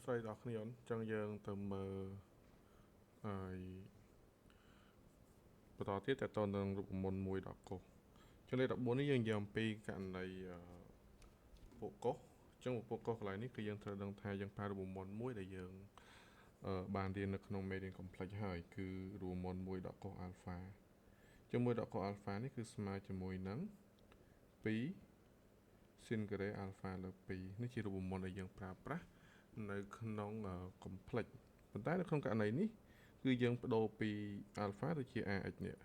ស្ដីដល់គ្នាអូនអញ្ចឹងយើងទៅមើលហើយបន្តទៀតតទៅនឹងរូបមន្តមួយដល់កុសអញ្ចឹងលេខ14នេះយើងនិយាយអំពីករណីពួកកុសអញ្ចឹងពួកកុសកន្លែងនេះគឺយើងត្រូវដឹងថាយើងប្រើរូបមន្តមួយដែលយើងបានរៀននៅក្នុងមេរៀន complex ហើយគឺរូបមន្ត1ដកកុស alpha អញ្ចឹង1ដកកុស alpha នេះគឺស្មើជាមួយនឹង2 sin ការ៉េ alpha លើ2នេះជារូបមន្តដែលយើងប្រើប្រាស់នៅក្នុង complex ប៉ុន្តែនៅក្នុងករណីនេះគឺយើងបដូរពី alpha ទៅជា ax នេះ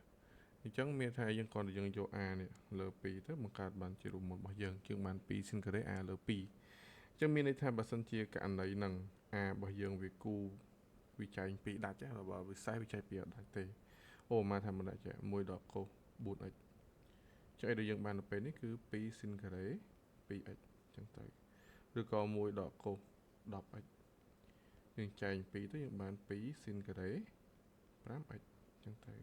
អញ្ចឹងមានថាយើងគ្រាន់តែយើងយក a នេះលើ2ទៅបង្កើតបានជារូបមន្តរបស់យើងជាងបាន2 sin ការ៉េ a លើ2អញ្ចឹងមានន័យថាបើសិនជាករណីហ្នឹង a របស់យើងវាគូវាចែង2ដាច់បើវិសេសវាចែង2អត់ដាច់ទេអូមកថាមិនដាច់ចេះ1ដល់កុស 4x ចុះអីដែលយើងបាននៅពេលនេះគឺ2 sin ការ៉េ 2x អញ្ចឹងទៅឬក៏1ដកកុស 10x យើងចែង2ទៅយើងបាន2 sin ការ៉េ 5x អញ្ចឹងទៅ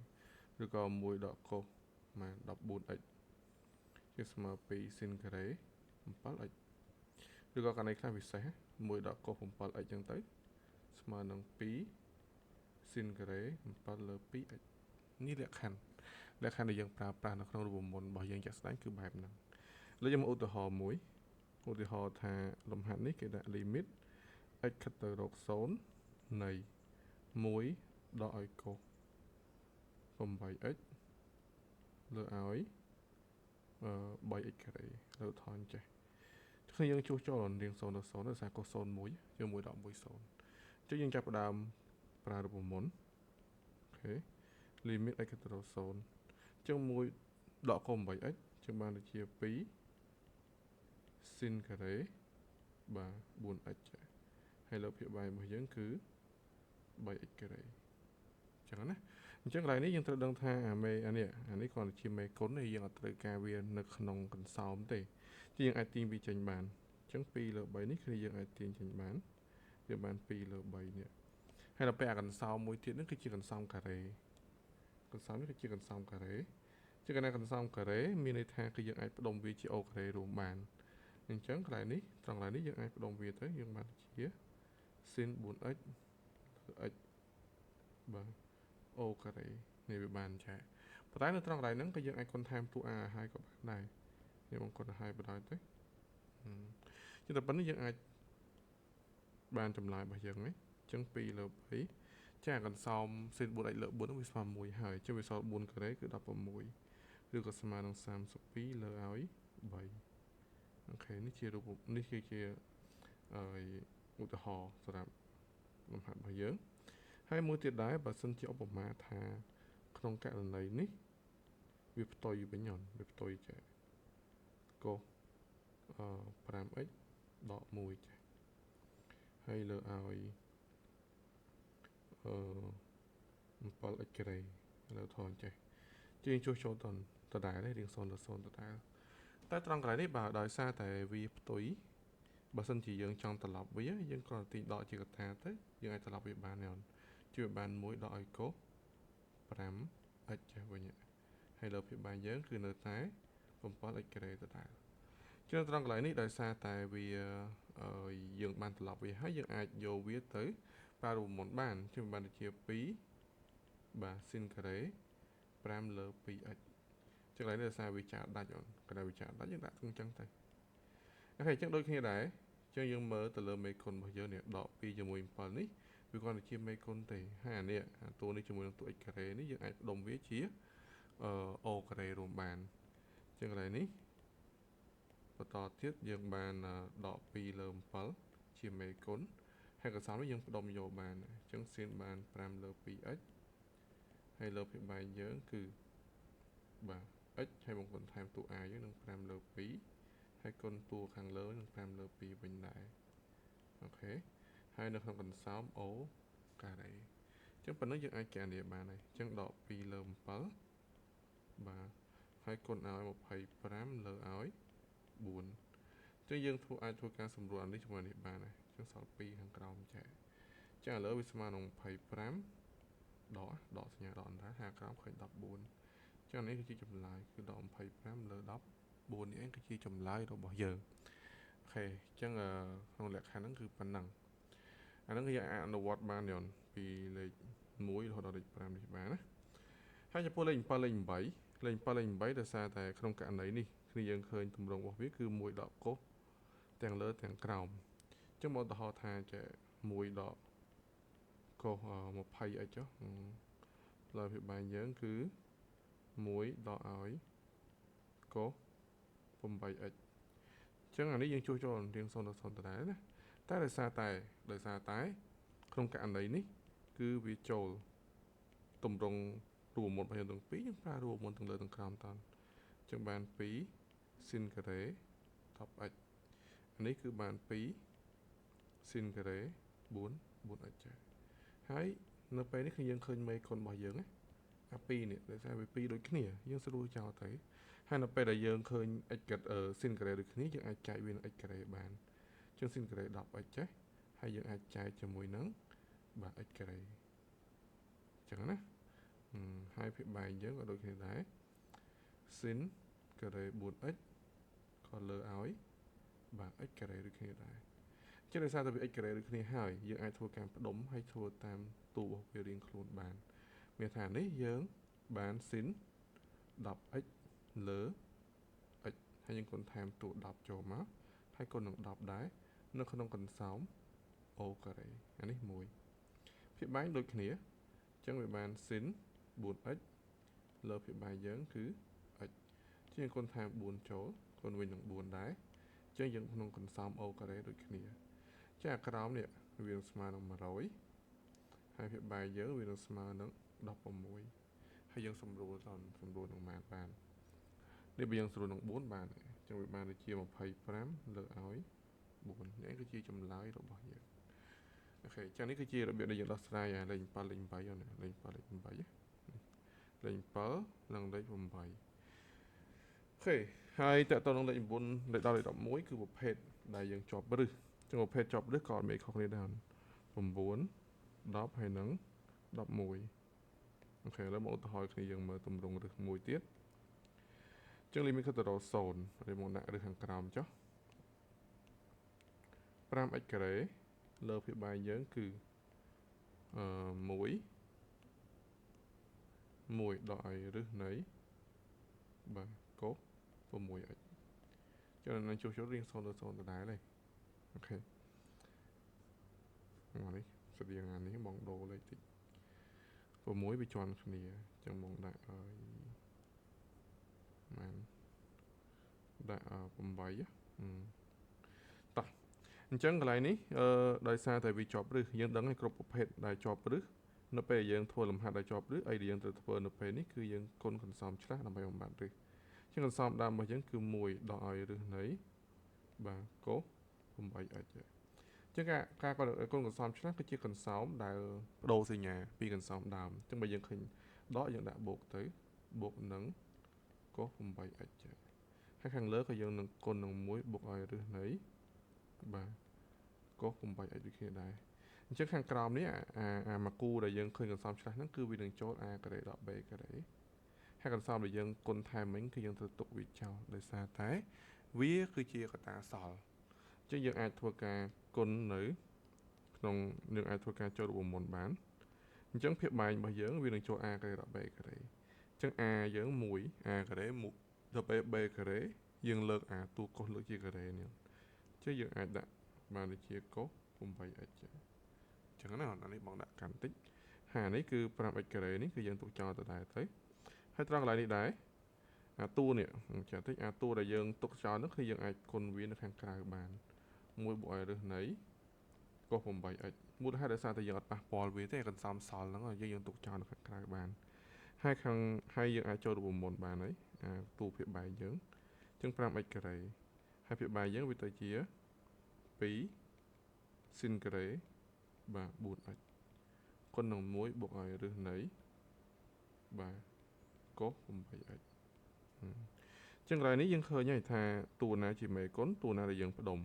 ឬក៏1ដកកុសបាន 14x ជាស្មើ2 sin ការ៉េ 7x ឬក៏ករណីខ្លះពិសេស1ដកកុស 7x អញ្ចឹងទៅស្មើនឹង2 sin ការ៉េ7លើ 2x នេះលក្ខខណ្ឌលក្ខខណ្ឌដែលយើងប្រើប្រាស់នៅក្នុងរូបមន្តរបស់យើងជាក់ស្ដែងគឺបែបហ្នឹងឥឡូវយើងមកឧទាហរណ៍មួយឧទាហរណ៍ថាលំហាត់នេះគេដាក់ limit x ខិតទៅរក0នៃ1ដកឲ្យកុស 8x លើឲ្យ 3x ការ៉េលើថនចេះគឺយើងជួសចូលរៀង0ទៅ0ដោយសារកុស0 1យើង1ដក1 0អញ្ចឹងយើងចាប់ផ្ដើមប្រើរូបមន្តអូខេ limit x ខិតទៅរក0អញ្ចឹង1ដកកុស 8x ចឹងបានទៅជា2 sin ការ៉េបាទ 4x ហើយលើភាគបែរបស់យើងគឺ 3x ការ៉េអញ្ចឹងណាអញ្ចឹងកន្លែងនេះយើងត្រូវដឹងថាអាមេអានេះអានេះគ្រាន់តែជាមេគុណទេយើងអត់ត្រូវការវានៅក្នុងកន្សោមទេជាយើងអាចទាញវាចេញបានអញ្ចឹង2លើ3នេះគឺយើងអាចទាញចេញបានយើងបាន2លើ3នេះហើយដល់ពេលអាកន្សោមមួយទៀតនេះគឺជាកន្សោមការ៉េកន្សោមនេះគឺជាកន្សោមការ៉េជាកណ្ដាលកន្សោមការ៉េមានន័យថាគឺយើងអាចផ្ដុំវាជាអូការ៉េរួមបានអញ្ចឹងកន្លែងនេះត្រង់កន្លែងនេះយើងអាចផ្ដុំវាទៅយើងបានជា sin 4x លើ x បាទអូការ៉េនេះវាបានចាប៉ុន្តែនៅត្រង់កន្លែងហ្នឹងក៏យើងអាចគុណថែមតួ a ឲ្យក៏បានដែរយើងបងគុណឲ្យបណ្ដោយទៅជាតែប៉ុណ្្នេះយើងអាចបានចម្លើយរបស់យើងហ្នឹងអញ្ចឹង2លើ3ចាកន្សោម sin 4x លើ4ហ្នឹងវាស្មើ1ហើយចុះវាសល់4ការ៉េគឺ16ឬក៏ស្មើនឹង32លើឲ្យ3អូខេនេះជារូបនេះគឺជាអឺឧទាហរណ៍សម្រាប់លំហាត់របស់យើងហើយមួយទៀតដែរបើសិនជាឧបមាថាក្នុងករណីនេះវាផ្ទុយវិញអូនវាផ្ទុយចាកុសអឺ 5x ដក1ចាហើយលើឲ្យអឺ 7x ការ៉េលើថនចេះជាងជួសចូលតដដែលទេរៀង0ទៅ0ដដែលតែត្រង់កន្លែងនេះបើដោយសារតែវាផ្ទុយបើសិនជាយើងចង់ត្រឡប់វាយើងគ្រាន់តែទាញដកជាកថាទៅយើងអាចត្រឡប់វាបានទេអូនជួយបាន1ដកឲ្យកុស 5x ចេះវិញហើយលើភាគបែងយើងគឺនៅតែ 7x ការ៉េដដែលជាងត្រង់កន្លែងនេះដោយសារតែវាយើងបានត្រឡប់វាហើយយើងអាចយកវាទៅប្រើរូបមន្តបានជាបានទៅជា2បាទ sin ការ៉េ5លើ 2x ចឹងកន្លែងនេះដោយសារវាចាដាច់អូនកន្លែងវាចាដាច់យើងដាក់អញ្ចឹងទៅអូខេអញ្ចឹងដូចគ្នាដែរអញ្ចឹងយើងមើលទៅលើមេគុណរបស់យើងនេះដក2ជាមួយ7នេះវាគ្រាន់តែជាមេគុណទេហើយអានេះអាតួនេះជាមួយនឹងតួ x ការ៉េនេះយើងអាចផ្ដុំវាជាអឺ o ការ៉េរួមបានអញ្ចឹងកន្លែងនេះបន្តទៀតយើងបានដក2លើ7ជាមេគុណហើយកសោនេះយើងផ្ដុំយកបានអញ្ចឹង sin បាន5លើ 2x ហើយលើភាគបែងយើងគឺបាទ x ហើយបងគុណថែមតួ a យើងនឹង5លើ2ហើយគុណតួខាងលើនឹង5លើ2វិញដែរអូខេហើយនៅក្នុងកន្សោម o ការ៉េអញ្ចឹងប៉ុណ្ណឹងយើងអាចកណនាបានហើយអញ្ចឹងដក2លើ7បាទហើយគុណឲ្យ25លើឲ្យ4អញ្ចឹងយើងធ្វើអាចធ្វើការសម្រួលអានេះជាមួយនេះបានហើយអញ្ចឹងសល់2ខាងក្រោមចែកអញ្ចឹងឥឡូវវាស្មើនឹង25ដកដកសញ្ញាដកអន្តរាហាក្រោមឃើញ14អញ្ចឹងនេះគឺជាចម្លើយគឺដក25លើ14នេះឯងគឺជាចម្លើយរបស់យើងអូខេអញ្ចឹងក្នុងលក្ខខណ្ឌហ្នឹងគឺប៉ុណ្ណឹង។ អាហ្នឹងយើងអាចអនុវត្តបានយន់ពីលេខ1រហូតដល់លេខ5នេះបានណាហើយចំពោះលេខ7លេខ8លេខ7លេខ8ដោយសារតែក្នុងករណីនេះគ្នាយើងឃើញទម្រង់របស់វាគឺ1ដកកុសទាំងលើទាំងក្រោមអញ្ចឹងមកឧទាហរណ៍ថាចេះ1ដកកុស20អីចុះលើភាគបែងយើងគឺ1ដកឲ្យកុស 8x អញ្ចឹងអានេះយើងជួសជុលរៀង0ដល់0ដដែលណាតែដោយសារតែក្នុងករណីនេះគឺវាចូលទម្រង់រូបមន្តរបស់យើងទាំងពីរយើងប្រើរូបមន្តទាំងលើទាំងក្រោមតន់អញ្ចឹងបាន2 sin ការ៉េ 10x អានេះគឺបាន2 sin ការ៉េ4 4x ចាហើយនៅពេលនេះគឺយើងឃើញមេគុណរបស់យើងណាអា2នេះដោយសារវា2ដូចគ្នាយើងស្រួលចោលទៅហើយនៅពេលដែលយើងឃើញ x sin ការ៉េដូចគ្នាយើងអាចចែកវានឹង x ការ៉េបានអញ្ចឹង sin ការ៉េ 10x ចេះហើយយើងអាចចែកជាមួយនឹងបាទ x ការ៉េអញ្ចឹងណាហើយភាគបែងយើងក៏ដូចគ្នាដែរ sin ការ៉េ 4x ក៏លើឲ្យបាទ x ការ៉េដូចគ្នាដែរអញ្ចឹងដោយសារតែវា x ការ៉េដូចគ្នាហើយយើងអាចធ្វើការផ្ដុំហើយធ្វើតាមតួរបស់វារៀងខ្លួនបានមានថានេះយើងបាន sin 10x លើ x ហើយយើងគុណថែមតួ10ចូលមកហើយគុណនឹង10ដែរនៅក្នុងកន្សោម o ការ៉េអានេះមួយភាគបែងដូចគ្នាអញ្ចឹងវាបាន sin 4x លើភាគបែងយើងគឺ x ជាងគុណថែម4ចូលគុណវិញនឹង4ដែរអញ្ចឹងយើងក្នុងកន្សោម o ការ៉េដូចគ្នាចាក្រោមនេះវានឹងស្មើនឹង100ហើយភាគបែងយើងវានឹងស្មើនឹង16ហើយយើងសម្រួលតសម្រួលនឹងបានបាននេះបើយើងស្រួលនឹង4បានអញ្ចឹងវាបានទៅជា25លើឲ្យ4នេះគឺជាចម្លើយរបស់យើងអូខេចឹងនេះគឺជារបៀបដែលយើងដោះស្រាយអាលេខ7លេខ8ណាលេខ7លេខ8លេខ7និងលេខ8អូខេហើយតើតើនឹងលេខ9លេខ10លេខ11គឺប្រភេទដែលយើងជាប់រឹសចឹងប្រភេទជាប់រឹសក៏អត់មានខុសគ្នាដែរ9 10ហើយនឹង11អូខេឥឡូវមកឧទាហរណ៍គ្នាយើងមើលទម្រង់រឹសមួយទៀតចឹងលីមីតខិតទៅរក0ហើយមកដាក់រឹសខាងក្រោមចុះ 5x ការ៉េលើភាគបែងយើងគឺ1 1ដកឲ្យរឹសនៃបាទកុស 6x ចឹងនឹងជួសជុលរៀង0ទៅ0ដដែលទេអូខេមកនេះស្តៀងអានេះបងដូរលេខតិច6វាជាន់គ្នាចឹងបងដាក់ឲ្យបានដាក់8តោះអញ្ចឹងកន្លែងនេះដោយសារតែវាជាប់រឹសយើងដឹងហើយគ្រប់ប្រភេទដែលជាប់រឹសនៅពេលយើងធ្វើលំហាត់ដែលជាប់រឹសអីដែលយើងត្រូវធ្វើនៅពេលនេះគឺយើងគុណកន្សោមឆ្លាស់ដើម្បីបំបត្តិរឹសអញ្ចឹងកន្សោមដើមរបស់យើងគឺ1ដកឲ្យរឹសនៃបាទកុស 8x អញ្ចឹងការគុណកន្សោមឆ្លាស់គឺជាកន្សោមដែលបដូរសញ្ញាពីកន្សោមដើមអញ្ចឹងបើយើងឃើញដកយើងដាក់បូកទៅបូកនឹងកុស 8x ហើយខាងលើក៏យើងនឹងគុណនឹង1បូកឲ្យរឹសនៃបាទកុស 8x ដូចគ្នាដែរអញ្ចឹងខាងក្រោមនេះអាមួយគូដែលយើងឃើញកន្សោមឆ្លាស់ហ្នឹងគឺវានឹងចូល a ការ៉េដក b ការ៉េហើយកន្សោមដែលយើងគុណថែមមិញគឺយើងត្រូវទុកវាចោលដោយសារតែវាគឺជាកត្តាសល់អញ្ចឹងយើងអាចធ្វើការគុណនៅក្នុងយើងអាចធ្វើការចូលរូបមន្តបានអញ្ចឹងភាគបែងរបស់យើងវានឹងចូល a ការ៉េដក b ការ៉េអញ្ចឹង a យើង1 a ការ៉េ1ដល់ពេល b ការ៉េយើងលើកអាតួកុសលើកជាការ៉េនេះអញ្ចឹងយើងអាចដាក់បានដូចជាកុស 8x ចឹងណាអានេះបងដាក់កាន់តិចហើយអានេះគឺ 5x ការ៉េនេះគឺយើងទុកចោលទៅដែរទៅហើយត្រង់កន្លែងនេះដែរអាតួនេះចាតិចអាតួដែលយើងទុកចោលនោះគឺយើងអាចគុណវានៅខាងក្រៅបាន1បូកឲ្យរឹសនៃកុស 8x មូលហេតុដោយសារតែយើងអត់ប៉ះពាល់វាទេកន្សោមសល់ហ្នឹងយើងទុកចោលនៅខាងក្រៅបានហើយខាងហើយយើងអាចចូលរូបមន្តបានហើយអាតួភាគបែងយើងអញ្ចឹង 5x ការ៉េហើយភាគបែងយើងវាទៅជា2 sin ការ៉េបាទ 4x គុណនឹង1បូកឲ្យរឹសនៃបាទកុស 8x អញ្ចឹងកន្លែងនេះយើងឃើញហើយថាតួណាជាមេគុណតួណាដែលយើងផ្ដុំ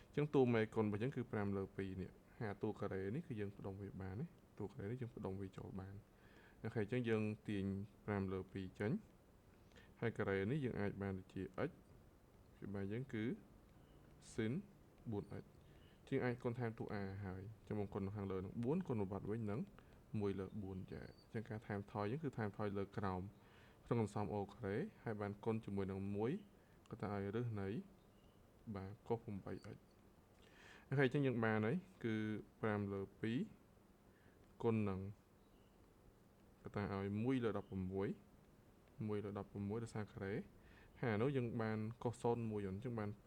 អញ្ចឹងតួមេគុណរបស់យើងគឺ5លើ2នេះហើយអាតួការ៉េនេះគឺយើងផ្ដុំវាបានណាតួការ៉េនេះយើងផ្ដុំវាចូលបានអូខេអញ្ចឹងយើងទាញ5លើ2ចេញហើយការ៉េនេះយើងអាចបានទៅជា x ភាគបែងយើងគឺ sin 4x ជាងអាចគុណថែមតួ a ហើយចាំមកគុណនៅខាងលើនឹង4គុណបំបត្តិវិញនឹង1លើ4ចាអញ្ចឹងការថែមថយយើងគឺថែមថយលើក្រោមក្នុងកន្សំ o ការ៉េហើយបានគុណជាមួយនឹង1ក៏តើឲ្យរឹសនៃបាទកុស 8x អូខេអញ្ចឹងយើងបានហើយគឺ5លើ2គុណនឹងក៏តើឲ្យ1លើ16 1លើ16ដោយសារការ៉េហើយអានោះយើងបានកុស0 1អញ្ចឹងបាន2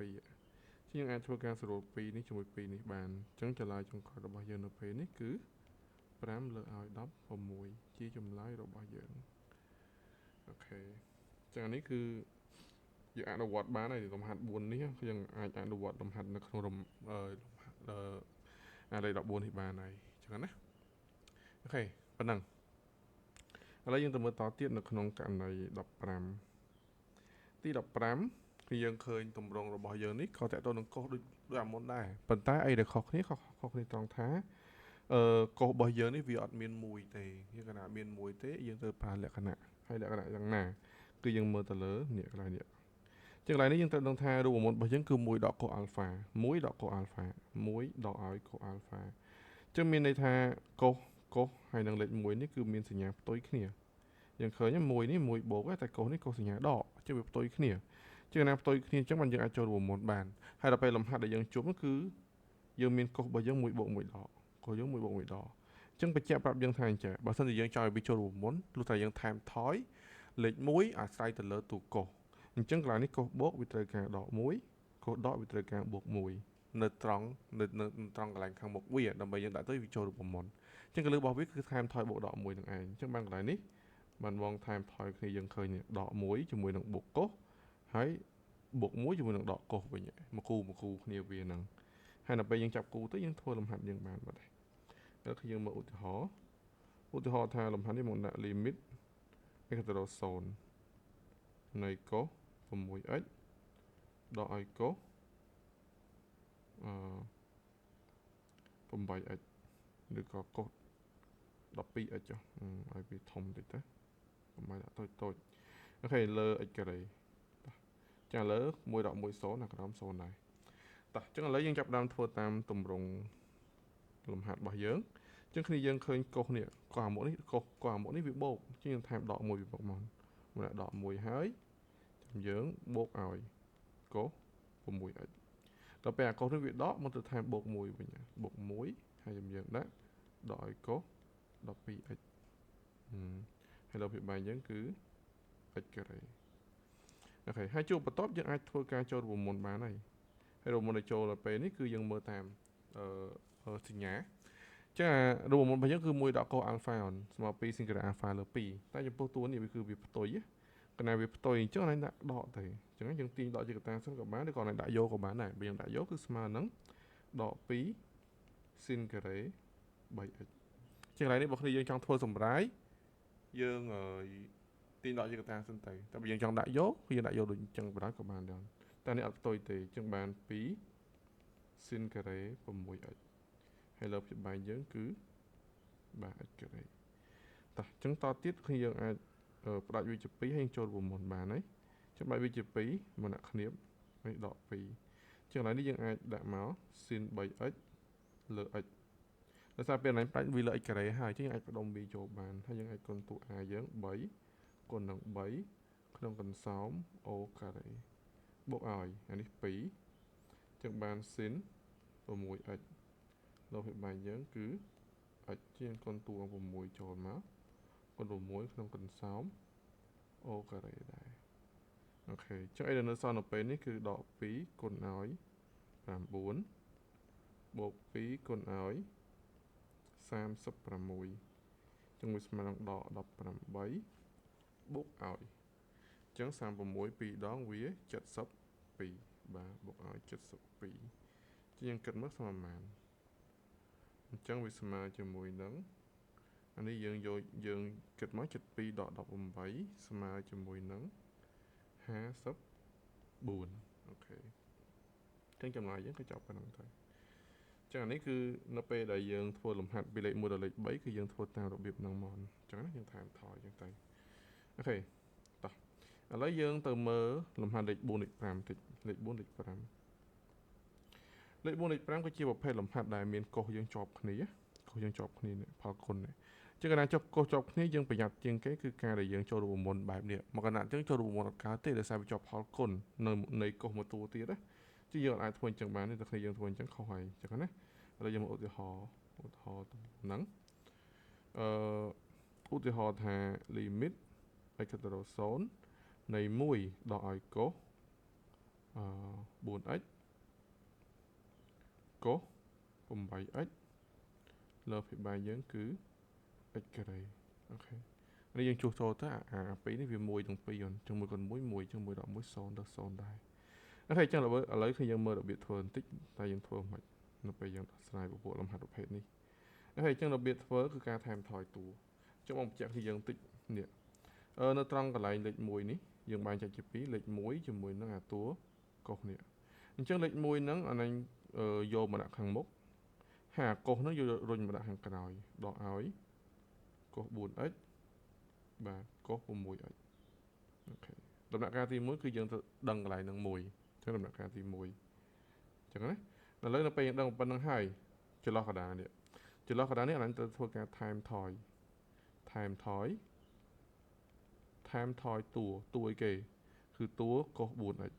យើងអាចធ្វើការសរុប2នេះជាមួយ2នេះបានអញ្ចឹងចម្លើយចុងក្រោយរបស់យើងនៅពេលនេះគឺ5លើឲ្យ16ជាចម្លើយរបស់យើងអូខេចឹងនេះគឺយើងអនុវត្តបានហើយលំហាត់4នេះយើងអាចអនុវត្តលំហាត់នៅក្នុងអាលេខ14នេះបានហើយចឹងណាអូខេប៉ុណ្ណឹងឥឡូវយើងទៅមើលតទៀតនៅក្នុងករណី15ទី15គឺយើងឃើញទម្រង់របស់យើងនេះក៏តទៅនឹងកុសដូចអាមុនដែរប៉ុន្តែអីដែលខុសគ្នាខុសគ្នាត្រង់ថាកុសរបស់យើងនេះវាអត់មានមួយទេយើងកណាមានមួយទេយើងត្រូវប្រើលក្ខណៈហើយលក្ខណៈយ៉ាងណាគឺយើងមើលទៅលើនេះកន្លែងនេះជាងកន្លែងនេះយើងត្រូវដឹងថារូបមន្តរបស់យើងគឺ1ដកកុសអាល់ហ្វា1ដកកុសអាល់ហ្វា1ដកឲ្យកុសអាល់ហ្វាអញ្ចឹងមានន័យថាកុសហើយនឹងលេខ1នេះគឺមានសញ្ញាផ្ទុយគ្នាយើងឃើញ1នេះ1បូកតែកុសនេះកុសសញ្ញាដកអញ្ចឹងវាផ្ទុយគ្នាជាងណាផ្ទុយគ្នាអញ្ចឹងបានយើងអាចចូលរូបមន្តបានហើយដល់ពេលលំហាត់ដែលយើងជួបនោះគឺយើងមានកុសរបស់យើង1បូក1ដកកុសយើង1បូក1ដកអញ្ចឹងបញ្ជាក់ប្រាប់យើងថាអញ្ចឹងបើសិនជាយើងចង់ឲ្យវាចូលរូបមន្តលុះតែយើងថែមថយលេខ1អាស្រ័យទៅលើតួកុសអញ្ចឹងកន្លែងនេះកុសបូកវាត្រូវការដក1កុសដកវាត្រូវការបូក1នៅត្រង់នៅត្រង់កន្លែងខាងមុខវាដើម្បីយើងដាក់ទៅវាចូលរូបមន្តអញ្ចឹងកលឹះរបស់វាគឺថែមថយបូកដក1នឹងឯងអញ្ចឹងបានកន្លែងនេះបានវងថែមថយគ្នាយើងឃើញដក1ជាមួយនឹងបូកកុសហើយបូក1ជាមួយនឹងដកកុសវិញមកគូគ្នាវាហ្នឹងហើយដល់ពេលយើងចាប់គូទៅយើងធ្វើលំហាត់យើងបានបាត់ហើយដល់គឺយើងមើលឧទាហរណ៍ថាលំហាត់នេះមកដាក់ limit x ទៅដល់0នៃកុស 6x ដកឲ្យកុស 8x ឬក៏កុស 12x ចុះឲ្យវាធំតិចទៅកុំឲ្យដាក់តូចៗអូខេលើ x ការ៉េចាលើ1ដក1 0អាក្រោម0ដែរតោះអញ្ចឹងឥឡូវយើងចាប់ផ្ដើមធ្វើតាមទម្រង់លំហាត់របស់យើងអញ្ចឹងគ្នាយើងឃើញកុសនេះកុសអាមុខនេះកុសអាមុខនេះវាបូកអញ្ចឹងយើងថែមដក1វាបូកមកមកដាក់ដក1ហើយចាំយើងបូកឲ្យកុស 6x ដល់ពេលអាកុសនេះវាដកមកទៅថែមបូក1វិញបូក1ហើយចាំយើងដាក់ដកឲ្យកុស 12x ហើយដល់ភាគបែងយើងគឺ x ការ៉េអូខេហើយជួបបន្ទាប់យើងអាចធ្វើការចូលរូបមន្តបានហើយហើយរូបមន្តដែលចូលដល់ពេលនេះគឺយើងមើលតាមសញ្ញាចឹងរូបមន្តរបស់យើងគឺ1ដកកុសអាល់ហ្វាអនស្មើ2សិង្ការអាល់ហ្វាលើ2តែចំពោះតួនេះវាគឺវាផ្ទុយកណ្ណាវាផ្ទុយអញ្ចឹងឯងដាក់ដកទៅអញ្ចឹងយើងទាញដកជាកតាសិនក៏បានឬក៏ឯងដាក់យកក៏បានដែរបើយើងដាក់យកគឺស្មើនឹងដក2សិនការ៉េ 3x ជាងកន្លែងនេះបើគ្នាយើងចង់ធ្វើសម្រាយយើងទាញដកជាកតាសិនទៅតែបើយើងចង់ដាក់យកគឺយើងដាក់យកដូចអញ្ចឹងបណ្ដោយក៏បានដែរតែនេះអត់ផ្ទុយទេអញ្ចឹងបាន2សិនការ៉េ 6x ហើយលើភាគបែងយើងគឺបាទ x ការ៉េតោះអញ្ចឹងតទៀតគឺយើងអាចផ្ដាច់វាជា2ហើយចូលរូបមន្តបានហើយអញ្ចឹងផ្ដាច់វាជា2មកដាក់គ្នានេះដក2អញ្ចឹងឥឡូវនេះយើងអាចដាក់មក sin 3x លើ x ដោយសារពេលនេះផ្ដាច់វាលើ x ការ៉េហើយអញ្ចឹងយើងអាចផ្ដុំវាចូលបានហើយយើងអាចគុណតួ a យើង3គុណនឹង3ក្នុងកន្សោម o ការ៉េបូកឲ្យអានេះ2អញ្ចឹងបាន sin 6x លើភាគបែងយើងគឺ x ជាងគុណតួ6ចូលមកគុណ6ក្នុងកន្សោម o ការ៉េដែរអូខេអញ្ចឹងអីដែលនៅសល់នៅពេលនេះគឺដក2គុណឲ្យ9បូក2គុណឲ្យ36ចឹងវាស្មើនឹងដក18បូកឲ្យអញ្ចឹង36 2ដងវា72បាទបូកឲ្យ72ជាងគិតមើលស្មើប៉ុន្មានអញ្ចឹងវាស្មើជាមួយនឹងអានេះយើងយកយើងគិតមក72ដក18ស្មើជាមួយនឹង54អូខេអញ្ចឹងចម្លើយយើងក៏ចប់ប៉ុណ្ណឹងទៅចឹងអានេះគឺនៅពេលដែលយើងធ្វើលំហាត់ពីលេខ1ដល់លេខ3គឺយើងធ្វើតាមរបៀបហ្នឹងមកអញ្ចឹងណាយើងថែមថយអញ្ចឹងទៅអូខេតោះឥឡូវយើងទៅមើលលំហាត់លេខ4លេខ5តិចលេខ4លេខ5 លេខ4លេខ5គឺជាប្រភេទលំហាត់ដែលមានកុសយើងជាប់គ្នាកុសយើងជាប់គ្នានេះផលគុណនេះជាងកណ្ដាលជាប់កុសជាប់គ្នាយើងប្រយ័ត្នជាងគេគឺការដែលយើងចូលរូបមន្តបែបនេះមកកណ្ដាលអញ្ចឹងចូលរូបមន្តអត់កើតទេដោយសារវាជាប់ផលគុណនៅនៃកុសមួយតួទៀតណាជាយើងអាចធ្វើអញ្ចឹងបានទេតែគ្នាយើងធ្វើអញ្ចឹងខុសហើយអញ្ចឹងណាឥឡូវយើងមកឧទាហរណ៍ហ្នឹងឧទាហរណ៍ថា limit x ទៅ0នៃ1ដកឲ្យកុស 4x កុស 8x លើភាគបែងយើងគឺ x ការ៉េអូខេនេះយើងជួសចូលទៅអាពីរនេះវា1ទាំង2អញ្ចឹង1គុណ1 1អញ្ចឹង1ដក1 0ដល់0ដែរអូខេអញ្ចឹងឥឡូវគឺយើងមើលរបៀបធ្វើបន្តិចតែយើងធ្វើមិននៅពេលយើងដោះស្រាយពពួកលំហាត់ប្រភេទនេះអូខេអញ្ចឹងរបៀបធ្វើគឺការថែមថយតួអញ្ចឹងបងបញ្ជាក់គឺយើងតិចនេះនៅត្រង់កន្លែងលេខ1នេះយើងបែងចែកជា2លេខ1ជាមួយនឹងអាតួកុសនេះអញ្ចឹងលេខ1ហ្នឹងអានេះយកមកដាក់ខាងមុខហើយអាកុសហ្នឹងយករុញមកដាក់ខាងក្រោយដកឲ្យកុស 4x បាទកុស 6x អូខេដំណាក់កាលទី1គឺយើងទៅដឹងកន្លែងហ្នឹងមួយអញ្ចឹងដំណាក់កាលទី1អញ្ចឹងណាឥឡូវនៅពេលយើងដឹងប៉ុណ្្នឹងហើយចន្លោះកណ្ដាលនេះចន្លោះកណ្ដាលនេះអានេះត្រូវធ្វើការថែមថយថែមថយថែមថយតួតួអីគេគឺតួកុស 4x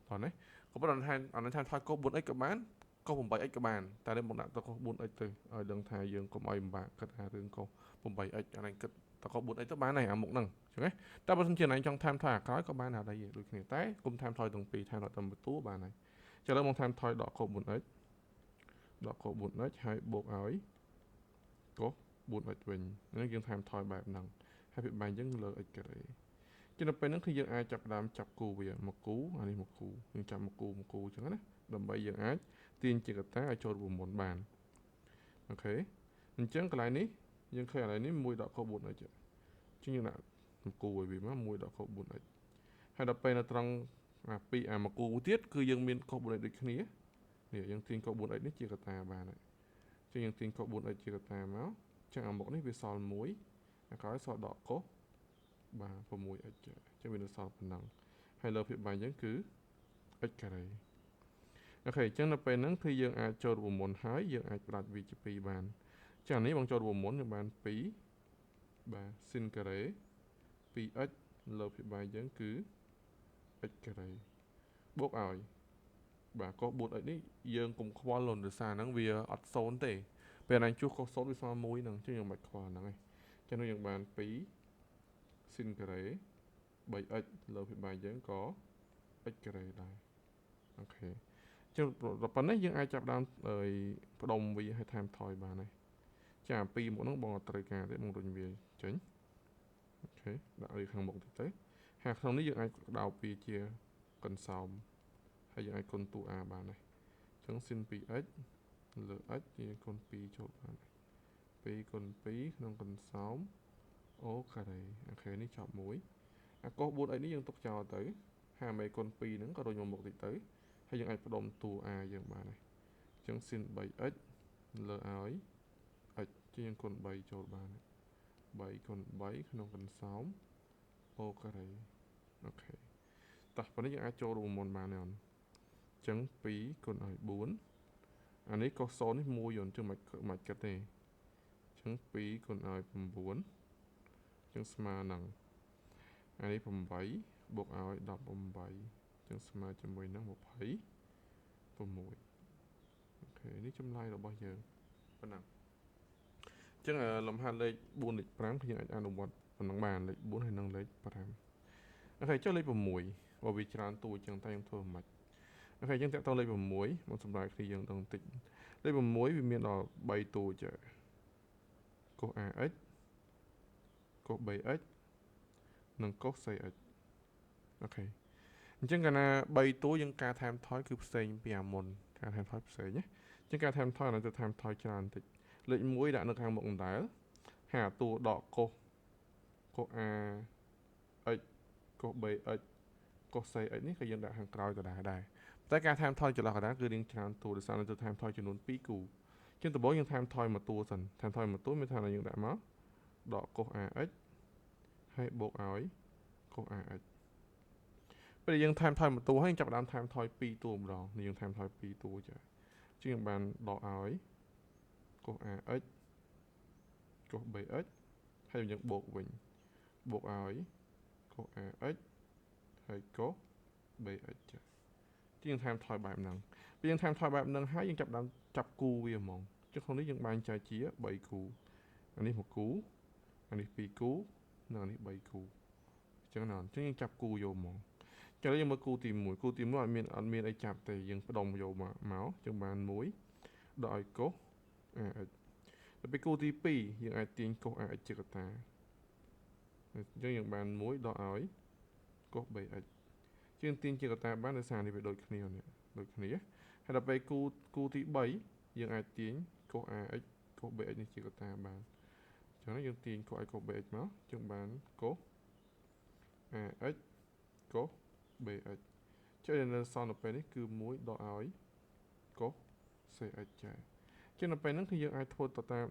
តោះណាក៏ប៉ុន្តែអានេះថែមថយកុស 4x ក៏បានកុស 8x ក៏បានតែនេះមកដាក់ទៅកុស 4x ទៅឲ្យដឹងថាយើងកុំឲ្យពិបាកគិតថារឿងកុស 8x អានេះគិតតកុស 4x ទៅបានហើយអាមុខហ្នឹងអញ្ចឹងណាតែបើសិនជាឯងចង់ថែមថយអាក្រោយក៏បានដែរដូចគ្នាតែកុំថែមថយទាំងពីរថែមថយតែមួយតួបានហើយឥឡូវមកថែមថយដកកុស 4x ដកកុស 4x ហើយបូកឲ្យកុស 4x វិញហ្នឹងយើងថែមថយបែបហ្នឹងហើយវាបែងយើងលើ x ការ៉េជានៅពេលហ្នឹងគឺយើងអាចចាប់ផ្ដើមចាប់គូវាមកគូអានេះមកគូយើងចាប់មកគូមកគូអញ្ចឹងណាដើម្បីយើងអាចទាញជាកតាឲ្យចូលរូបមន្តបានអូខេអញ្ចឹងកន្លែងនេះយើងឃើញកន្លែងនេះ1ដកកុស 4x អញ្ចឹងយើងដាក់មកគូឲ្យវាមក1ដកកុស 4x ហើយដល់ពេលនៅត្រង់អាពីរអាមកគូទៀតគឺយើងមានកុស 4x ដូចគ្នានេះយើងទាញកុស 4x នេះជាកតាបានហើយអញ្ចឹងយើងទាញកុស 4x ជាកតាមកអញ្ចឹងអាមុខនេះវាសល់1អាក្រោយសល់ដកកុសបាទ 6x អញ្ចឹងវានៅសល់ប៉ុណ្ណឹងហើយលើភាគបែងយើងគឺ x ការ៉េអូខេអញ្ចឹងនៅពេលហ្នឹងគឺយើងអាចចូលរូបមន្តហើយយើងអាចផ្ដាច់វាជា2បានអញ្ចឹងអានេះបងចូលរូបមន្តយើងបាន2បាទ sin ការ៉េ 2x លើភាគបែងយើងគឺ x ការ៉េបូកឲ្យបាទកុស 4x នេះយើងកុំខ្វល់លនដោយសារហ្នឹងវាអត់0ទេពេលណាជួសកុស0វាស្មើ1ហ្នឹងអញ្ចឹងយើងមិនខ្វល់ហ្នឹងឯងអញ្ចឹងយើងបាន2 sin ការ៉េ 3x លើភាគបែងយើងក៏ x ការ៉េដែរអូខេអញ្ចឹងប៉ុណ្ណេះយើងអាចចាប់ដើមផ្ដុំវាឲ្យថែមថយបានហើយចាពីមុខហ្នឹងបងអត់ត្រូវការទេបងរុញវាចេញអូខេដាក់វាខាងមុខតិចទៅហើយក្នុងនេះយើងអាចក្តោបវាជាកន្សោមហើយយើងអាចគុណតួ a បានដែរអញ្ចឹង sin 2x លើ x យើងគុណ2ចូលបាន2គុណ2ក្នុងកន្សោមអូការ៉េអូខេនេះចប់មួយអាកុស 4x នេះយើងទុកចោលទៅហើយមេគុណ2ហ្នឹងក៏រុញមកមុខតិចទៅហើយយើងអាចផ្ដុំតួ a យើងបានដែរអញ្ចឹង sin 3x លើឲ្យ x ជាងគុណ3ចូលបាន3គុណ3ក្នុងកន្សោមអូការ៉េអូខេតោះប៉ុណ្នេះយើងអាចចូលរូបមន្តបានហើយអញ្ចឹង2គុណឲ្យ4អានេះកុស0នេះ1យន្តចឹងមិនគិតទេអញ្ចឹង2គុណឲ្យ9អញ្ចឹងស្មើនឹងអានេះ8បូកឲ្យ18អញ្ចឹងស្មើជាមួយនឹង26អូខេនេះចម្លើយរបស់យើងប៉ុណ្ណឹងអញ្ចឹងលំហាត់លេខ4លេខ5គឺយើងអាចអនុវត្តប៉ុណ្ណឹងបានលេខ4ហើយនិងលេខ5អូខេចុះលេខ6បើវាច្រើនតួអញ្ចឹងតែយើងធ្វើមិនអូខេអញ្ចឹងតាក់ទងលេខ6មកសម្រាប់គ្នាយើងដឹងតិចលេខ6វាមានដល់3តួចាកុស ax កុស bx និងកុស cx អូខេអញ្ចឹងកាលណា3តួយើងការថែមថយគឺផ្សេងពីអាមុនការថែមថយផ្សេងណាអញ្ចឹងការថែមថយអានោះទៅថែមថយច្រើនតិចលេខ1ដាក់នៅខាងមុខដដែលហើយអាតួដកកុសកុស ax កុស bx កុស cx នេះក៏យើងដាក់ខាងក្រោយដដែលដែរតែការថែមថយចន្លោះកណ្ដាលគឺរៀងច្រើនតួដោយសារនៅទៅថែមថយចំនួន2គូជាងដំបូងយើងថែមថយមួយតួសិនថែមថយមួយតួមានថាយើងដាក់មកដកកុស ax ហើយបូកឲ្យកុស ax ពេលយើងថែមថយមួយតួហើយចាប់ផ្ដើមថែមថយ2តួម្ដងនេះយើងថែមថយ2តួចាជាងបានដកឲ្យកុស ax កុស bx ហើយយើងបូកវិញបូកឲ្យកុស ax ហើយកុស bx ចាជាងថែមថយបែបហ្នឹងពេលយើងថែមថយបែបហ្នឹងហើយយើងចាប់ដើមចាប់គូវាហ្មងចុះក្នុងនេះយើងបែងចែកជា3គូអានេះ1គូអានេះ2គូនិងអានេះ3គូអញ្ចឹងណាអញ្ចឹងយើងចាប់គូយកហ្មងចឹងយើងមើលគូទី1គូទី1អត់មានអីចាប់ទេយើងផ្ដុំយកមកចឹងបាន1ដល់ឲ្យកុស ax ដល់ពេលគូទី2យើងអាចទាញកុស ax ជាកតាអញ្ចឹងយើងបាន1ដល់ឲ្យកុស bx ជាងទាញជាកតាបានដោយសារនេះវាដូចគ្នានេះដូចគ្នាហើយដល់ពេលគូទី3យើងអាចទាញកុស ax កុស bx នេះជាកតាបានអញ្ចឹងយើងទាញកុស ax កុស bx មកចឹងបានកុស ax កុស bx ចុះនៅសល់នៅពេលនេះគឺ1ដល់ឲ្យកុស cx ចាជាងនៅពេលហ្នឹងគឺយើងអាចធ្វើទៅតាម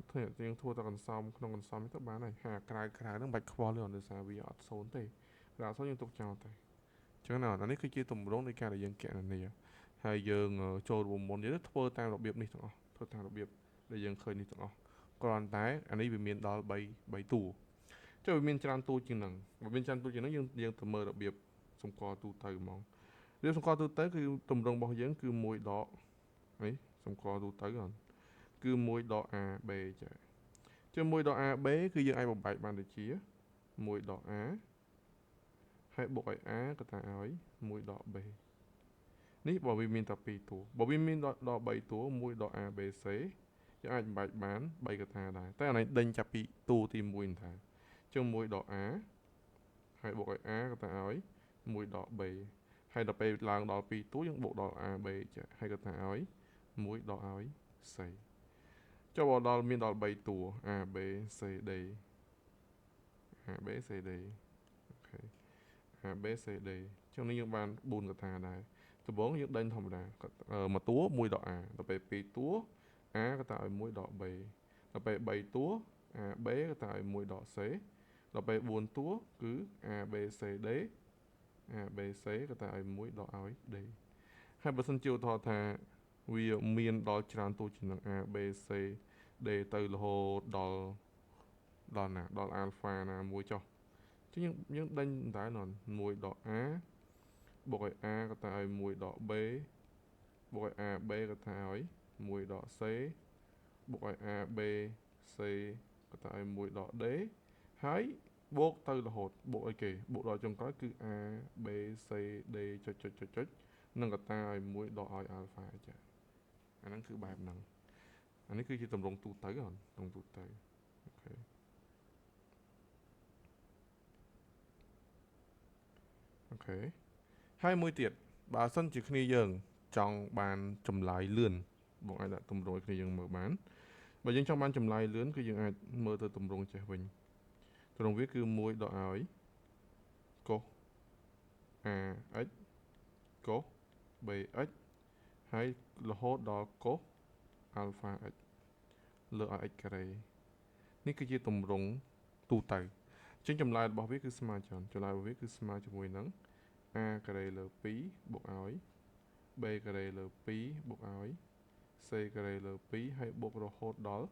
យើងធ្វើទៅកន្សោមក្នុងកន្សោមនេះទៅបានហើយហាក្រៅហ្នឹងបាច់ខ្វល់ទេដោយសារវាអត់សូន្យទេវាអត់សូន្យយើងទុកចោលទេអញ្ចឹងណាអានេះគឺជាទម្រង់នៃការដែលយើងគណនាហើយយើងចូលរួមមុនយើងធ្វើតាមរបៀបនេះទាំងអស់ធ្វើតាមរបៀបដែលយើងឃើញនេះទាំងអស់គ្រាន់តែអានេះវាមានដល់3តួចុះវាមានច្រើនតួជាងហ្នឹងបើមានច្រើនតួជាងហ្នឹងយើងទៅមើលរបៀបសម្គាល់ទូទៅហ្មងរបៀបសម្គាល់ទូទៅគឺទម្រង់របស់យើងគឺ1ដកនេះសម្គាល់ទូទៅហ្នឹងគឺ1ដក AB ចាជា1ដក AB គឺយើងអាចបំបែកបានទៅជា1ដក A ហើយបូកឲ្យ A ក៏តាឲ្យ1ដក B នេះបើវាមានតែ2តួបើវាមានដល់3តួ1ដក ABC យើងអាចបំបែកបាន3កថាដែរតែអានេះដេញចាប់ពីតួទី1ថាជាង1ដក A ហើយបូកឲ្យ A ក៏តាឲ្យ1ដក B ហើយដល់ពេលឡើងដល់2តួយើងបូកដល់ AB ចាហើយក៏ថាឲ្យ1ដកឲ្យ C ចុះបើដល់មានដល់3តួ A B C D A B C D អូខេ A B C D ចឹងនេះយើងបាន4កថាដែរដំបូងយើងដេញធម្មតាមួយតួ1ដក A ដល់ពេល2តួ A ក៏ថាឲ្យ1ដក B ដល់ពេល3តួ A B ក៏ថាឲ្យ1ដក C ដល់ពេល4តួគឺ A B C D A B C ក៏តែឲ្យ1ដកឲ្យ D ហើយបើសិនជាឧទាហរណ៍ថាវាមានដល់ច្រើនតួជាងនឹង A B C D ទៅរហូតដល់ណាដល់ alpha ណាមួយចុះអញ្ចឹងយើងដេញដែរន1ដក A បូកឲ្យ A ក៏តែឲ្យ1ដក B បូកឲ្យ A B ក៏តែឲ្យ1ដក C បូកឲ្យ A B C ក៏តែឲ្យ1ដក D ហើយបូកទៅរហូតបូកអីគេបូកដល់ចុងក្រោយគឺ A B C D ចុចចុចចុចចុចនិងកតាឲ្យ1ដកឲ្យ alpha ចាអាហ្នឹងគឺបែបហ្នឹងអានេះគឺជាទម្រង់ទូទៅហ្នឹងទម្រង់ទូទៅអូខេអូខេហើយមួយទៀតបើសិនជាគ្នាយើងចង់បានចម្លើយលឿនបងអាចដាក់ទម្រង់ឲ្យគ្នាយើងមើលបានបើយើងចង់បានចម្លើយលឿនគឺយើងអាចមើលទៅទម្រង់ចេះវិញទម្រង់វាគឺ1ដកឲ្យកុស ax កុស bx ហើយរហូតដល់កុស alpha x លើឲ្យ x ការ៉េនេះគឺជាទម្រង់ទូទៅអញ្ចឹងចម្លើយរបស់វាគឺស្មើច្រើនចម្លើយរបស់វាគឺស្មើជាមួយនឹង a ការ៉េលើ2បូកឲ្យ b ការ៉េលើ2បូកឲ្យ c ការ៉េលើ2ហើយបូករហូតដល់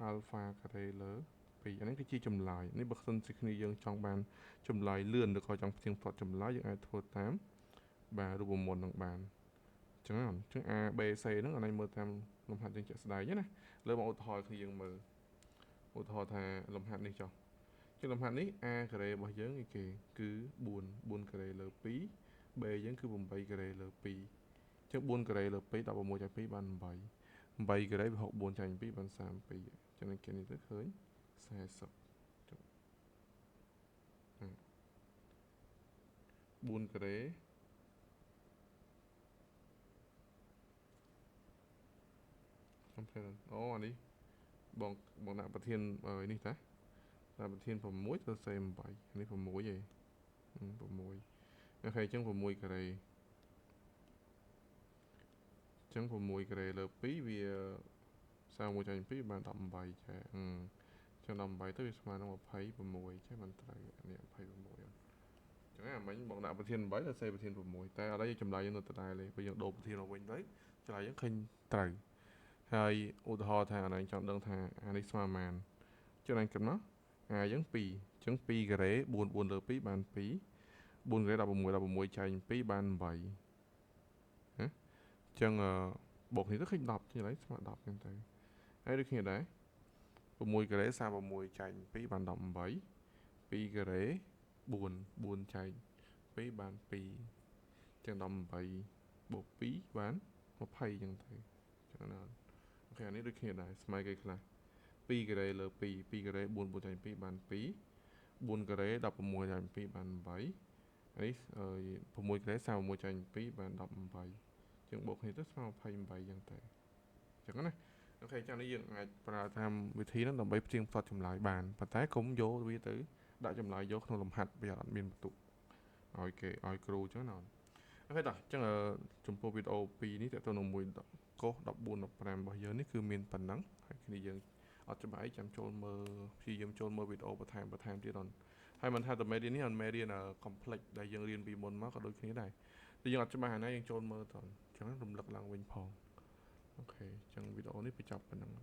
alpha ការ៉េលើ2អានេះគឺជាចម្លើយនេះបើសិនជាគ្នាយើងចង់បានចម្លើយលឿនឬក៏ចង់ផ្ទៀងផ្ទាត់ចម្លើយយើងអាចធ្វើតាមបាទរូបមន្តនឹងបានអញ្ចឹង A B C ហ្នឹងអានេះមើលតាមលំហាត់យើងជាក់ស្ដែងណាលើមកឧទាហរណ៍គ្នាយើងមើលឧទាហរណ៍ថាលំហាត់នេះចុះជាលំហាត់នេះ A ការ៉េរបស់យើងឯគេគឺ4ការ៉េលើ2 B យើងគឺ8ការ៉េលើ2អញ្ចឹង4ការ៉េលើ2 16ចែក2បាន8 8ការ៉េវា64ចែក2បាន32អញ្ចឹងគេនេះទៅឃើញ40ចុះ4ការ៉េខ្ញុំភ្លេចអូអានេះបងដាក់ប្រធាននេះតាដាក់ប្រធាន6ទៅសេ8នេះ6ឯង6អូខេអញ្ចឹង6ការ៉េអញ្ចឹង6ការ៉េលើ2វា31ចែក2បាន18ចាអញ្ចឹង18ទៅវាស្មើនឹង26ចេះបានត្រូវនេះ26 ចឹងអាមិញបងដាក់ប្រធាន8ដល់សេប្រធាន6តែឥឡូវយើងចម្លើយយើងនៅដដែលទេបើយើងដូរប្រធានមកវិញទៅចម្លើយយើងឃើញត្រូវហើយឧទាហរណ៍ថាអានេះចង់ដឹងថាអានេះស្មើប៉ុន្មានចឹងឯងគិតមកអាយើង2ចឹង2ការ៉េ4 4លើ2បាន2 4ការ៉េ16 16ចែក2បាន8ណាចឹងបូកនេះទៅឃើញ10ចឹងឥឡូវស្មើ10ចឹងទៅហើយដូចគ្នាដែរ6ការ៉េ36ចែក2បាន18 2ការ៉េ4 4ចែក2បាន2ចឹង18បូក2បាន20ចឹងទៅចឹងណាអូខេអានេះដូចគ្នាដែរស្មើគេខ្លះ2ការ៉េលើ2 2ការ៉េ4 4ចែក2បាន2 4ការ៉េ16ចែក2បាន8នេះ6ការ៉េ36ចែក2បាន18ចឹងបូកគ្នាទៅស្មើ28ចឹងទៅចឹងណាអូខេចាំនេះយើងអាចប្រើតាមវិធីហ្នឹងដើម្បីផ្ទៀងផ្ទាត់ចម្លើយបានប៉ុន្តែកុំយកវាទៅដាក់ចម្លើយយកក្នុងលំហាត់វាអត់មានបន្ទុកឲ្យគេឲ្យគ្រូចឹងណាអូខេតោះចឹងចំពោះវីដេអូ2នេះតើទៅនឹងមួយកុស14 15របស់យើងនេះគឺមានប៉ុណ្ណឹងហើយគ្នាយើងអត់ច្បាស់អីចាំចូលមើលព្យាយាមចូលមើលវីដេអូបន្ថែមបន្ថែមទៀតអត់ហើយមិនថាតែមេរៀននេះអត់មេរៀន complex ដែលយើងរៀនពីមុនមកក៏ដូចគ្នាដែរតែយើងអត់ច្បាស់អាណាយើងចូលមើលតអញ្ចឹងរំលឹកឡើងវិញផងអូខេអញ្ចឹងវីដេអូនេះបញ្ចប់ប៉ុណ្ណឹង។